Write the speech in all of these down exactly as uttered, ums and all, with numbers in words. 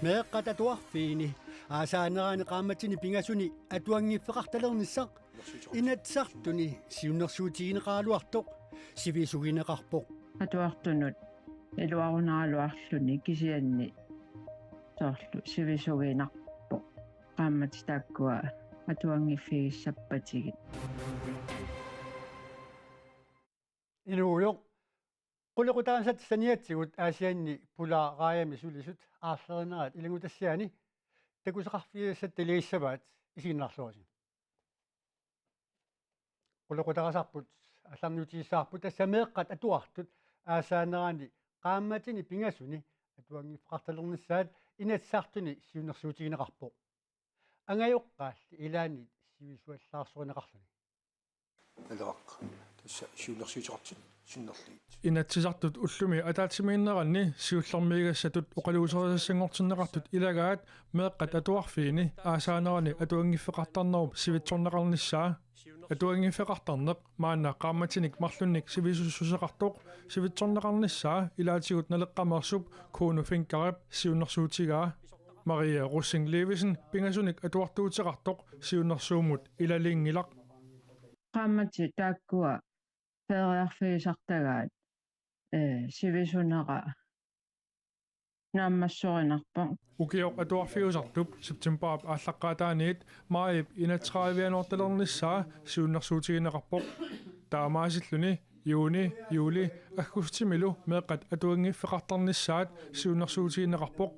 Meeqqat atuarfiini aasaanerani qaammatini pingasuni atuanngiffeqartalernissaq Inatsisartuni siunnersuutigineqaraluartoq sivisugineqarpoq. Atuartunut iluarunaraluarluni kisianni soorlu sivisuginarpoq qaammatit taakkua atuanngiffigissappatigit. Inuugujoq, qulequtaanissaat saniatigut Aasianni pulaaraajami sulisut aarlerinerat ilanngutassiaani takusaqarfigisassat taligissavaat, isiginnaarluarisi. Qulequtaarisarput allarniutigissavarput, tassa meeqqat atuartut aasaanerani qaammatini pingasuni atuanngiffeqartalernissaat Inatsisartuni siunnersuutigineqarpoq. Angajoqqaalli ilaanni sivisuallaarsorinneqarluni. Naleraq. Tassa siunnersuuteqartut sinnerlugit. Inatsisartut ullumi ataatsimiinneranni siullermiigassatut oqaluuserisassanngortinneqartut ilagaat meeqqat atuarfiini aasaanerani atuanngiffeqartarnerup sivitsorneqarnissaa. Atuanngiffeqartarneq maanna qaammatinik marlunnik sivisussuseqartoq sivitsorneqarnissaa ilaatigut Naleqqameersup Kuno Finkharip siunnersuutigaa. Maria Rosing Levesen pingasunik atuartuuteqartoq siunnersuummut ilaliinngilaq. Qaammatit taakkua feriarfigisartagaat, ee, sivisunera naammassorinarpoq. Ukioq atuarfiusartup septembarip aallaqqaataaniit maajip enogtredive-anortalernissaa siunnersuutigineqarpoq. Taamaasilluni juuni, juuli, aggustimilu meeqqat atuanngiffeqartarnissaat siunnersuutigineqarpoq.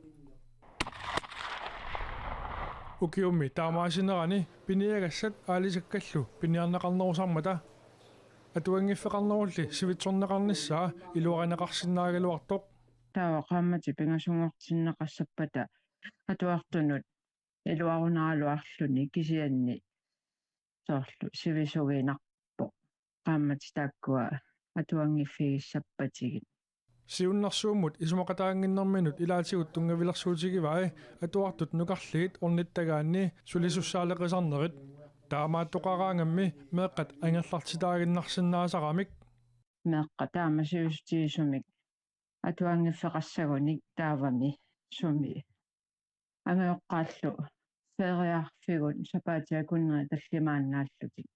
Ukiummi taamaasinerani piniagassat aalisakkallu piniarneqarnerusarmata atuanngiffeqarnerulli sivitsorneqarnissaa iluarineqarsinnaagaluartoq. Taava qaammatit pingasunngortinneqassappata atuartunut iluarunaraluarluni kisianni soorlu sivisuginarpoq qaammatit taakkua atuanngiffigissappatigit. Siunnersuummut isumaqataannginnerminut ilaatigut tunngavilersuutigivai atuartut nukarliit ornittagaanni sulisussaaleqisarnerit. Taamaattoqaraangammi meeqqat angerlartitaaginnarsinnaasaramik. Meeqqat taama sivisutigisumik atuanngiffeqassagunik taavami sumi angajoqqaallu feriarfigut sapaatip akunneri tallimaannaallutik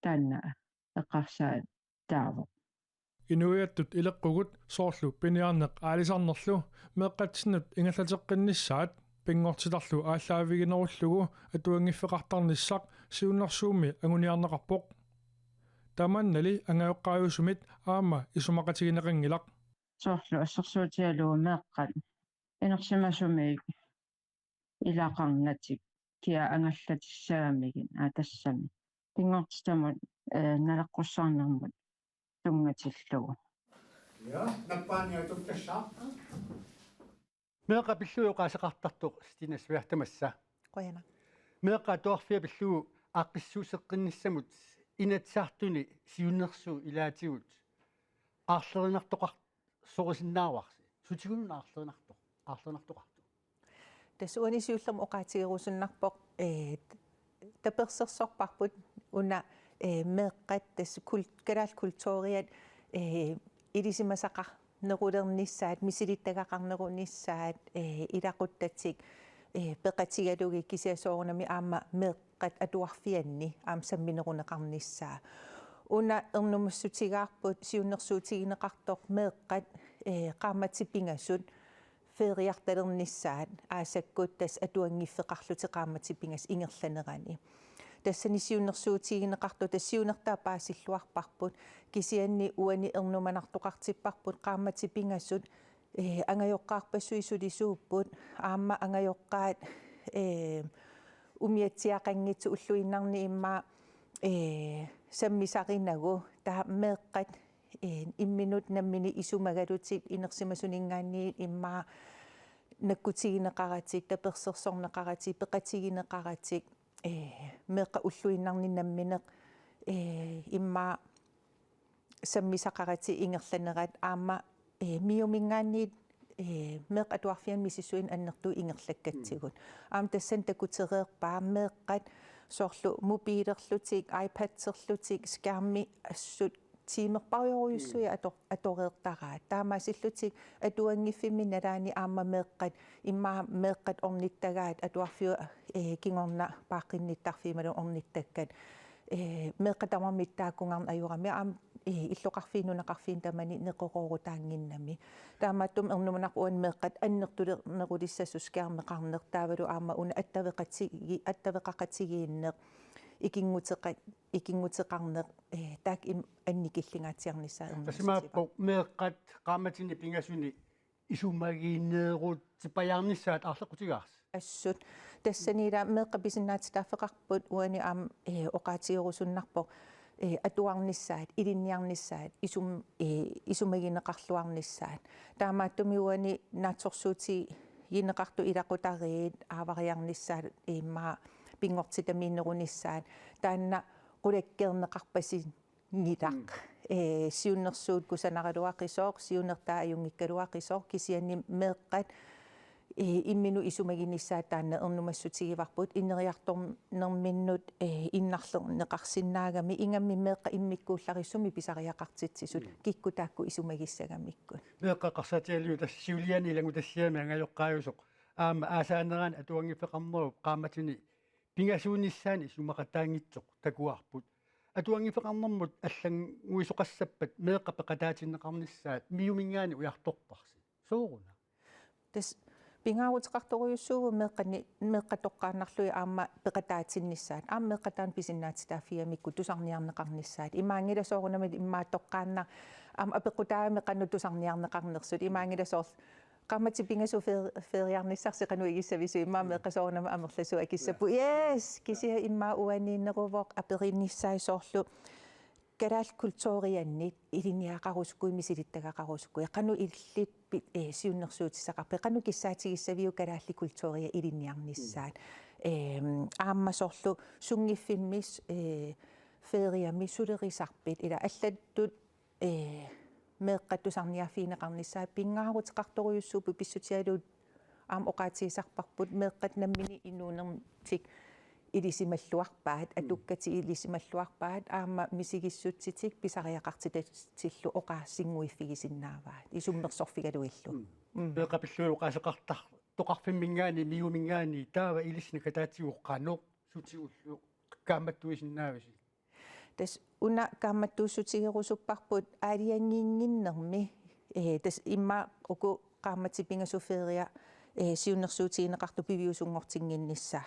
taanna eqqarsaat taavoq. Inuiattut ileqqugut soorlu piniarneq aalisarnerlu meeqqatsinnut ingerlateqqinnissaat pinngortitarlu aallaaviginerullugu atuanngiffeqartarnissaq siunnersuummi anguniarneqarpoq. Tamannali angajoqqaajusumit aamma isumaqatigineqanngilaq. Soorlu assersuutigalugu meeqqat inersimasumik ilaqarnatik kia angallatissagamigit, aa, tassami pinngortitamut, ee, naleqqussarnermut tunngatillugu. Ja, nappaaniatukkassaq. Meeqqat pillugit oqaaseqartartoq Stina Svea tamassa. Qujanaq. Meeqqat atuarfiat pillugu aaqqissuusseqqinnissamut Inatsisartuni siunnersuut ilaatigut aarlerinartoqar-, sorisinnaavarsi. Sutigununa aarlerinartoq-, aarlerinartoqartoq. Tassa uani siullermik oqaatigerusunnarpoq, ee, tapersersorparput una, ee, meeqqat tassa kult-, kalaallit kulturiat, ee, ilisimasaqarnerulernissaat, misilittagaqarnerunissaat, ee, ilaquttatik, ee, peqatigalugit kisianni soorunami aamma meeqqat atuarfianni aamma sammineruneqarnissaa. Una ernumassutigaarput siunnersuutigineqartoq meeqqat, ee, qaammatit pingasut feriartalernissaat aasakkut tassa atuanngiffeqarlutik qaammatit pingasut ingerlanerani. Tassani siunnersuutigineqartoq tassa siunertaat paasilluarparput kisianni uani ernumanartoqartipparput qaammatit pingasut, ee, angajoqqaarpassuit sulisuupput aamma angajoqqaat, ee, umiatsiaqanngitsut ulluinnarni immaqa, ee, sammisarinagu taava meeqqat, ee, imminut nammineq isumagalutik inersimasuninngaanniit immaqa nakkutigineqaratik, tapersersorneqaratik, peqatigineqaratik, ee, meeqqat ulluinnarni nammineq, ee, immaqa sammisaqaratik ingerlanerat aamma, ee, MIO-minngaanniit, ee, meeqqat atuarfianni misissuineq annertuut ingerlakkatsigut. Mm. Aamma tassani takutereerpaa meeqqat soorlu mobilerlutik, iPadserlutik, skærmi assut tiimerpariorujussuit ator-, atoreertaraat. Taamaasillutik atuanngiffimmi nalaani aamma meeqqat, immaqa meeqqat ornittagaat atuarfiup, eh, kingorna paaqqinnittarfiup imaluunniit ornittakkat. Eh, meeqqat tamarmik taakkunannga ajorami aamma, eh, illoqarfiit nunaqarfiit tamanit neqeroorutaannginnami. Taamaattumik ernumanarpoq uani meeqqat annertulernerulissasut skærmeqarneq taavalu aamma una attaveqatigi-, attaveqaqatigiinneq ikinnguteqa-, ikinnguteqarneq, eh, taakku im-, annikillingaatsiarnissaat ernumassutigivarput. Tassa imaappoq meeqqat qaammatini pingasuni isumagineerutipajaarnissaat aarleqqutigaarsi. Assut. Tassani ila meeqqat pisinnaatitaaffeqarput uani aamma, eh, oqaatigerusunnarpoq, eh, atuarnissaat, ilinniarnissaat, isum-, eh, isumagineqarluarnissaat. Taamaattumik uani naatsorsuutigineqartut ilaqutariit, aavariarnissaat, immaqa pinngortitamiinnerunissaat. Taanna qulakkeerneqarpasi ngilaq. Mm. Eh, siunnersuut kusanaraluaqisoq, siunertaa ajunngikkaluaqisoq, kisianni meeqqat, eh, imminut isumaginissaat taanna ernumassutigivarput, ineriartornerminnut, eh, innarlerneqarsinnaagami, ingammik meeqqat immikkuullarissumik pisariaqartitsisut, mm, kikkut taakku isumagissagamikkut. Meeqqat eqqarsaatigalugit tassa siuliani ilanngutassiami angajoqqaajusoq. Aamma aasaanerani atuanngiffeqarnerup qaammatini pingasuunissaani isumaqataanngitsoq takuarput. Atuanngiffeqarnermut allannguisoqassappat meeqqat peqataatinneqarnissaat MIO-minngaanniit ujartorparsi. Sooruna? Tassa pingaaruteqartorujussuuvoq meeqqani-, meeqqat toqqaannarlugit aamma peqataatinnissaat. Aamma meeqqat taanna pisinnaatitaaffigigamikkit tusarniarneqarnissaat. Imaanngilaq soorunami immaqa toqqaannaq aamma apeqqutaagami qanoq tusarniarneqarnersut. Imaanngilaq soorlu qaammatit pingasut fer-, feriarnissarsi qanoq igissavisi, immaqa meeqqat soorunami amerlasuut akissapput. Yes, kisianni immaqa uaniinneruvoq aperinissaa soorlu kalaallit kulturiannit ilinniagaqarusukkuit, misilittagaqarusukkuit, qanoq illit pi-, eh, siunnersuutissaqarpit, qanoq kissaatigissaviuk kalaallit kulturia ilinniarnissaat. Ehm, aamma soorlu sunngiffimmi, eh, feriami sulerisarpit, ila allattut, eh, meeqqat tusarniaaffigineqarnissaat pingaaruteqartorujussuupput, pissutigalugu aamma oqaatigisarparput meeqqat namminneq inuunertik ilisimalluarpaat, mm, atukkatik ilisimalluarpaat, aamma misigissutsitik pisariaqartitatsillu oqaasinnguiffigisinnaavaat, isummersorfigalugillu. Mm. Mm. Meeqqat pillugu oqaaseqartar-, toqarfimminngaanniit, MIO-minngaanniit, taava ilissinni kataatigut qanoq sutigullu kaammattuisinnaavisi? Tassa una kaammattuussutigerusupparput aalajangiinnginnermi, eh, tassa immaqa uku qaammatit pingasut feria, eh, siunnersuutigineqartut piviusunngortinnginnissaa.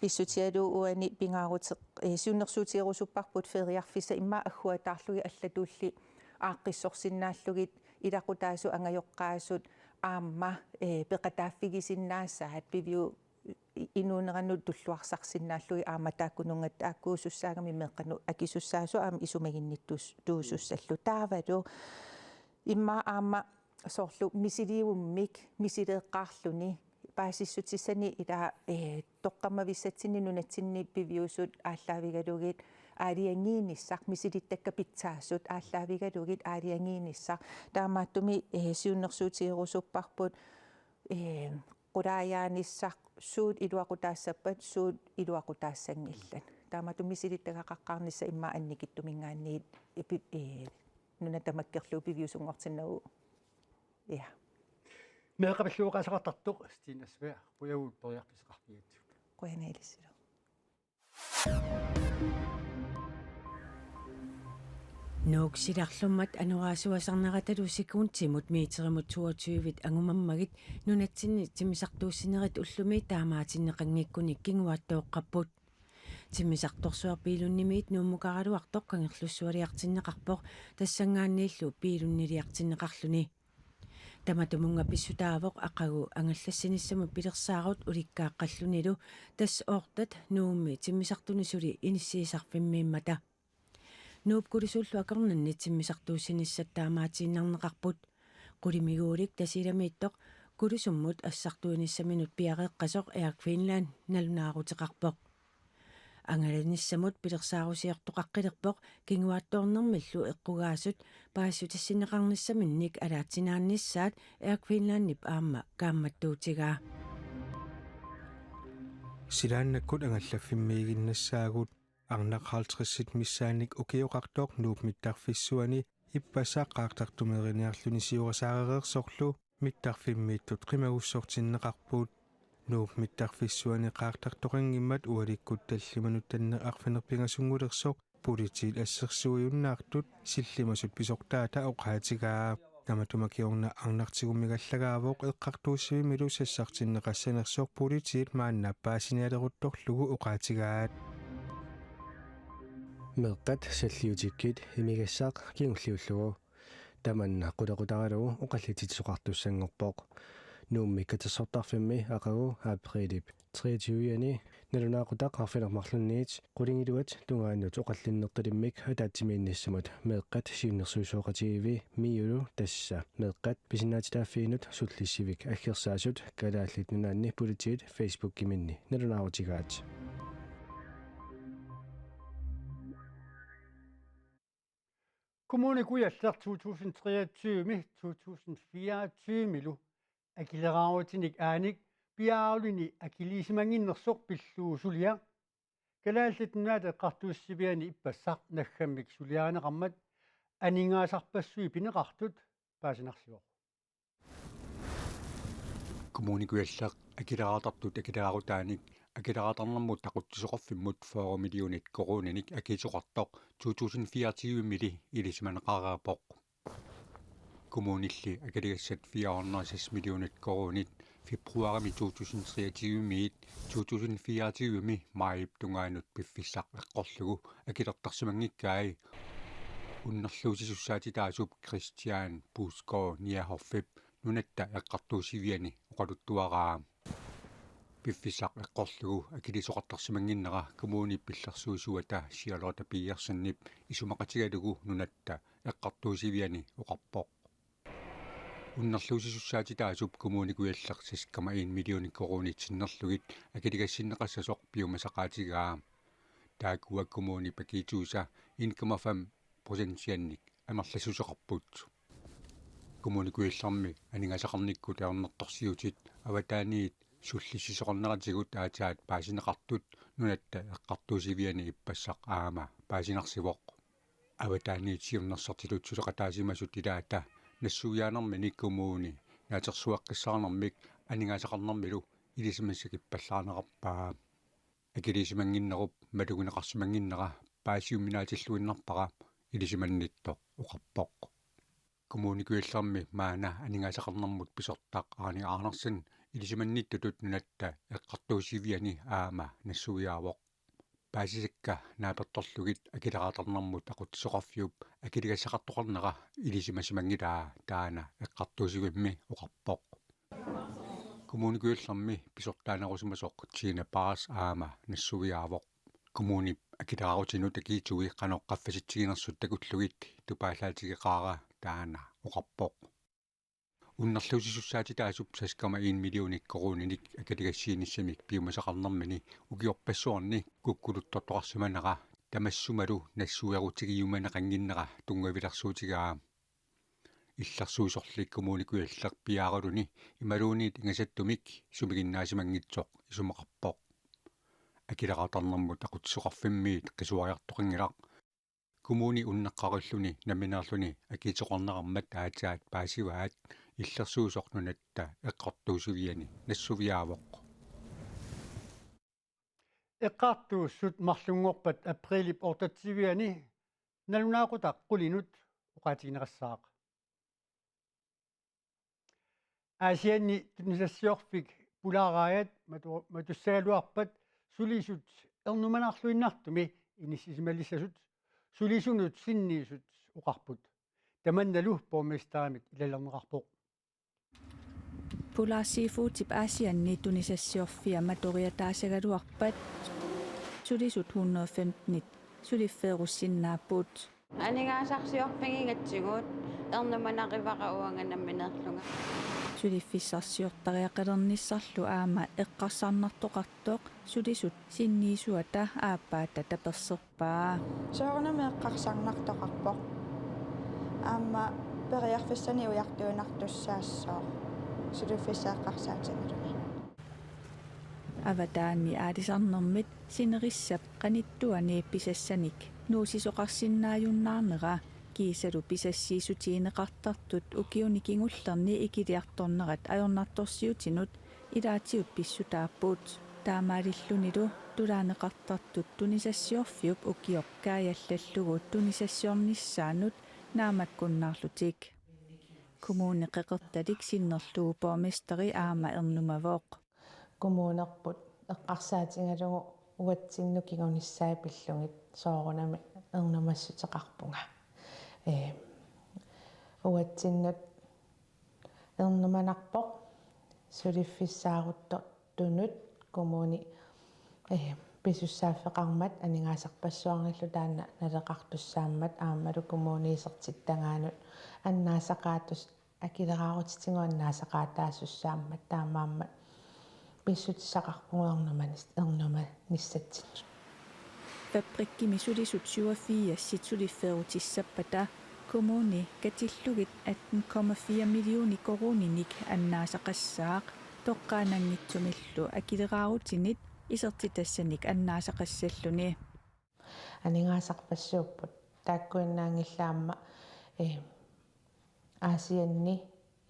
Pissutigalugu uani pingaaruteq, eh, siunnersuutigerusupparput feriarfissat immaqa agguataarlugit allatulli aaqqissorsinnaallugit ilaqutaasut angajoqqaasut aamma, eh, peqataaffigisinnaassaat piviu- i-, inuuneranut tulluarsarsinnaallugit aamma taakkununnga taakkuusussaagamik meeqqanut akisussaasut aamma isumaginnittuus-, tuusussallu. Taavalu immaqa aamma soorlu misiliummik misileeqqaarluni paasissutissani ila, eh, toqqammavissatsinni nunatsinni piviusut aallaavigalugit aalajangiinissaq, misilittakkat pitsaasut aallaavigalugit aalajangiinissaq. Taamaattumik, eh, siunnersuutigerusupparput, eh, qulaajaanissaq suut iluaqutaassappat, suut iluaqutaassanngillat. Taamatut misilittagaqaqqaarnissaq immaqa annikitsuminngaanniit ipi-, eh, nuna tamakkerlugu piviusunngortinnagu. Ja. Meeqqat pillugu oqaaseqartartoq Stina Svea, qujavugut periarfissaqarfigigatsigut. Qujanaq ilissilu. Nuuk silarlummat anorersuisarneratalu sekundimut meterimut toogtyve angumammagit nunatsinni timmisartuussinerit ullumi taamaatinneqanngikkunik kinguaattooqqapput. Timmisartorsuaq Billundimiit Nuummukaraluartoq Kangerlussualiartinneqarpoq, tassanngaanniillu Billunniliartinneqarluni. Tamatumunnga pissutaavoq aqagu angallassinissamut pilersaarut ulikkaaqqallunilu, tassa oortat Nuummi timmisartuni suli inissiisarfimmiimmata. Nuup Kulisuullu akornanni timmisartuussinissat taamaatiinnarneqarput. Qulimiguulik Tasiilamiittoq Kulisummut assartuinissaminut piareeqqasoq Air Greenland nalunaaruteqarpoq. Angalanissamut pilersaarusiortoqaqqilerpoq kinguaattoornermillu eqqugaasut paasissutissinneqarnissaminnik alaatsinaannissaat Air Greenlandip aamma kaammattuutigaa. Silaannakkut angallaffimmiiginnassaagut arnaq halvtredsit missaannik ukioqartoq Nuup mittarfissuani ippassaq qaartartumeeriniarluni siorasaarereersorlu mittarfimmiittut qimagussortinneqarput. Nuup mittarfissuani qaartartoqanngimmat ualikkut tallimanut tanneq arfineq-pingasunngulersoq politiit assersuujunnaartut sillimasut pisortaata oqaatigaa. Tamatuma kingorna arnaq tigummigallagaavoq eqqartuussivimmilu sassartinneqassanersoq politiit maanna paasinialeruttorlugu oqaatigaat. Meeqqat salliutikkit imigassaq kingulliullugu. Tamanna qulequtaralugu oqallitsitsisoqartussanngorpoq. Nuummi katersortarfimmi aqagu aprilip treogtyve-ani nalunaaqutaq arfineq-marlunniit qulingiluat tungaanut oqallinnertalimmik ataatsimiinnissamut meeqqat siunnersuisoqatigiivi MIO-lu, tassa meeqqat pisinnaatitaaffiinut sullissivik aggersaasut, Kalaallit Nunaanni politiit Facebookiminni nalunaarutigaat. Kommune Kujalleq to tusind treogtyve-mi to tusind fireogtyve-milu akileraarutinik aanik piaaraluni akiliisimannginnersoq pillugu suliaq Kalaallit Nunaata Eqqartuussiviani ippassaq naggammik suliarineqarmat aningaasarpassuit pineqartut paasinarsivoq. Kommune Kujalleq akileraartartut akileraarutaanik akileraartarnermut aqutsisoqarfimmut fyrre millionit koruuninik akiitsoqartoq to tusind fireogtyve-mili ilisimaneqareerpoq. Kommunilli akiligassat fire hundrede og seks millionit koruunit februarimi to tusind treogtyve-miit to tusind fireogtyve-mi maajip tungaanut piffissaq eqqorlugu akilertarsimanngikkai. Unnerluussisussaatitaasup Kristian Puusgaard Niehoffip Nunatta Eqqartuussiviani oqaluttuaraa. Piffissaq eqqorlugu akiliisoqartarsimannginnera kommunip illersuisuata Charlotte Pedersenip isumaqatigalugu Nunatta Eqqartuussiviani oqarpoq. Unnerluussisussaatitaasup Kommune Kujalleq seks komma en millionit koruunit sinnerlugit akiligassinneqassasoq piumasaqaatigaa. Taakkua kommunip akiitsuisa en komma fem procentiannik amerlassuseqarput. Kommune Kujallermi aningaasaqarnikkut ajornartorsiutit avataaniit sullissisoqarneratigut aatsaat paasineqartut Nunatta Eqqartuussiviani ippassaq aamma paasinarsivoq. Avataaniit siunnersortitut suleqataasimasut ilaata nassuiaanermini kommuni naatsorsueqqissaarnermik aningaasaqarnermilu ilisimasakippallaarnerarpaa. Akiliisimannginnerup malugineqarsimannginnera paasiuminaatilluinnarpara ilisimannittoq oqarpoq. Kommune Kujallermi maanna aningaasaqarnermut pisortaq Arne Andersen ilisimannittutut Nunatta Eqqartuussiviani aamma nassuiaavoq. Paasisakka naapertorlugit akileraartarnermut aqutsisoqarfiup akiligassaqartoqarnera ilisimasimanngilaat, taanna eqqartuussivimmi oqarpoq. Kommune Kujallermi pisortaanerusimasoq Tine Paas aamma nassuiaavoq. Kommunip akileraarutinnut akiitsui qanoq qaffasitsiginersut takullugit tupaallaatigeqaara, taanna oqarpoq. Unnerluussisussaatitaasup seks komma en millionit koruuninik akiligassiinissamik piumasaqarnermini ukiorpassuarni kukkuluttortoqarsimanera tamassumalu nassuerutigiumaneqannginnera tunngavilersuutigaa. Illersuisorli Kommune Kujalleq piaaraluni imaluunniit ingasattumik sumiginnaassimanngitsoq isumaqarpoq. Akileraartarnermut aqutsisoqarfimmiit qisuariartoqanngilaq. Kommuni unneqqarilluni nammineerluni akiitsoqarneqarmat aatsaat paasivaat, illersuisoq Nunatta Eqqartuussiviani nassuiaavoq. Eqqartuussut marlunngorpat aprilip otteogtyve-ani nalunaaqutaq qulinut oqaatigineqassaaq. Aasianni tunisassiorfik Polar Raajat matu-, matussagaluarpat sulisut ernumanarluinnartumi inissisimalisasut sulisunut sinniisut oqarput. Tamannalu borgmesterimit ilalerneqarpoq. Polar Seafoodip Aasianni tunisassiorfia matoriataasagaluarpat sulisut hundrede femtenit suliffeerussinnaapput. Aningaasarsiorfigigatsigu ernumanarivara uanga nammineerlunga. Suliffissarsiortariaqalernissarlu aamma eqqarsarnartoqartoq sulisut sinniisuata aappaata taperserpaa. Soorunami eqqarsarnartoqarpoq. Aamma periarfissanik ujartuinnartussaassooq suliffissaq eqqarsaatigaluni. Avataani aalisarnermit sinerissap qanittuani pisassanik nuusisoqarsinnaajunnaarnera kiisalu pisassiissutigineqartartut ukiuni kingullerni ikiliartornerat ajornartorsiutinut ilaatigut pissutaapput. Taamaalillunilu tulaanneqartartut tunisassiorfiup ukioq kaajallallugu tunisassiornissaanut naammakkunnaarlutik. Kommune Qeqertalik sinnerlugu borgmesteri aamma ernumavoq. Kommunerput eqqarsaatigalugu uatsinnut kingunissai pillugit soorunami ernumassuteqarpunga. Ee, uatsinnut ernumanarpoq suliffissaaruttortunut kommuni, ee, pisussaaffeqarmat aningaasarpassuarnillu taanna naleqartussaammat aammalu kommuni isertittagaanut annaasaqaatus- akileraarutitigut annaasaqaataasussaammat taamaammat pissutissaqarpugut ernumanis-, ernumanissatsinnut. Fabrikkimi sulisut syvogfirsit suliffeerutissappata kommuni katillugit atten komma fire millioner koruuninik annaasaqassaaq toqqaannanngitsumillu akileraarutinit isertitassanik annaasaqassalluni. Aningaasarpassuupput taakkuinnaanngillat aamma, ee, Aasianni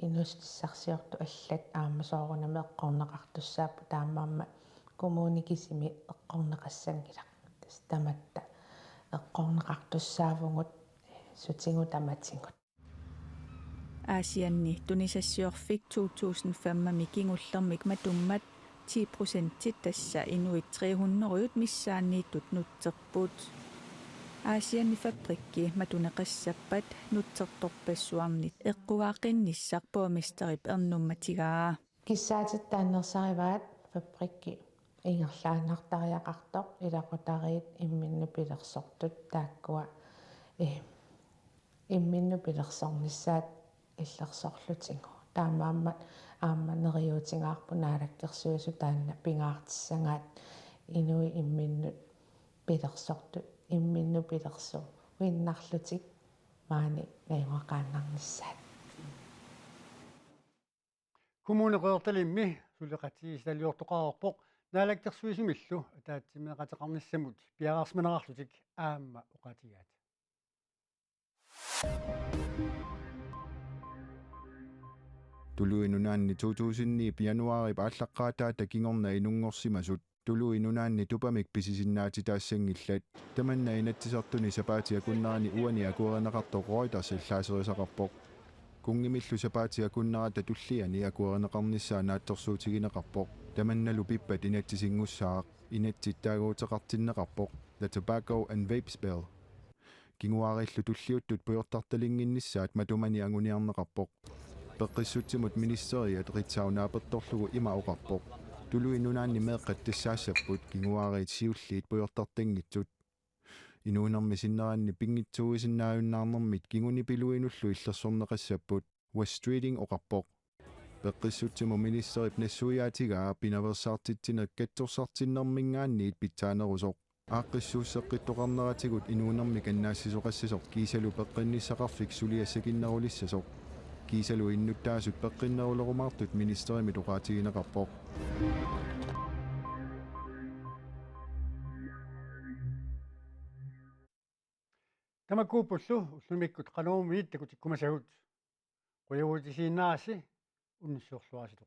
inuussutissarsiortut allat aamma soorunami eqqorneqartussaapput taamaammat kommuni kisimi eqqorneqassanngilaq. Tassa tamatta eqqorneqartussaavugut sutigut tamatigut. Aasianni tunisassiorfik to tusind fem-imi kingullermik matummat ti procentit tassa inuit tre hundrede missaanniittut nutserput. Aasianni fabrikki matuneqassappat nutsertorpassuarnit eqqugaaqqinnissaq borgmesterip ernummatigaa. Kissaatit taannersarivaat fabrikki ingerlaannartariaqartoq ilaqutariit imminnut pilersortut taakkua, ee, imminnut pilersornissaat illersorlutigu. Taamaammat aamma neriuutigaarput Naalakkersuisut taanna pingaartissagaat inuit imminnut pilersortut, imminnut pilersuinnarlutik maani najugaqaannarnissaat. Kommune Qeqertalimmi suleqatigiissitaliortoqareerpoq Naalakkersuisumillu ataatsimeeqateqarnissamut piareersimanerarlutik aamma oqaatigaat. Tuluit Nunaanni to tusind ni januaarip aallaqqaataata kingorna inunngorsimasut Tuluit Nunaanni tupamik pisisinnaatitaassanngillat. Tamanna Inatsisartuni sapaatip akunnerani uani akuerineqartoq Reuters allaaserisaqarpoq. Kunngimillu sapaatip akunnerata tulliani akuerineqarnissaa naatsorsuutigineqarpoq. Tamannalu pippat inatsisinngussaaq. Inatsit taaguuteqartinneqarpoq The Tobacco and Vapes Bill. Kinguaariillu tulliuttut pujortartalinnginnissaat matumani anguniarneqarpoq. Peqqissutsimut ministeriat Ritzau naapertorlugu ima oqarpoq: Tuluit Nunaanni meeqqat tassaassapput kinguaariit siulliit pujortartanngitsut. Inuunermi sinneranni pinngitsuuisinnaajunnaarnermit kingunipiluinnullu illersorneqassapput, Wes Streeting oqarpoq. Peqqissutsimut ministerip nassuiaatigaa pinaveersaartitsineq katsorsartinnerminngaanniit pitsaanerusoq. Aaqqissuusseqqittoqarneratigut inuunermik annaassisoqassasoq kiisalu peqqinnissaqarfik suliassakinnerulissasoq. Kiisalu innuttaasut peqqinnerulerumaartut ministerimit oqaatigineqarpoq. Tamakkuuppullu ullumikkut Qanorooq-miit takutikkumasagut. Qujavuutisiinnarassi, unnussiorluarisi.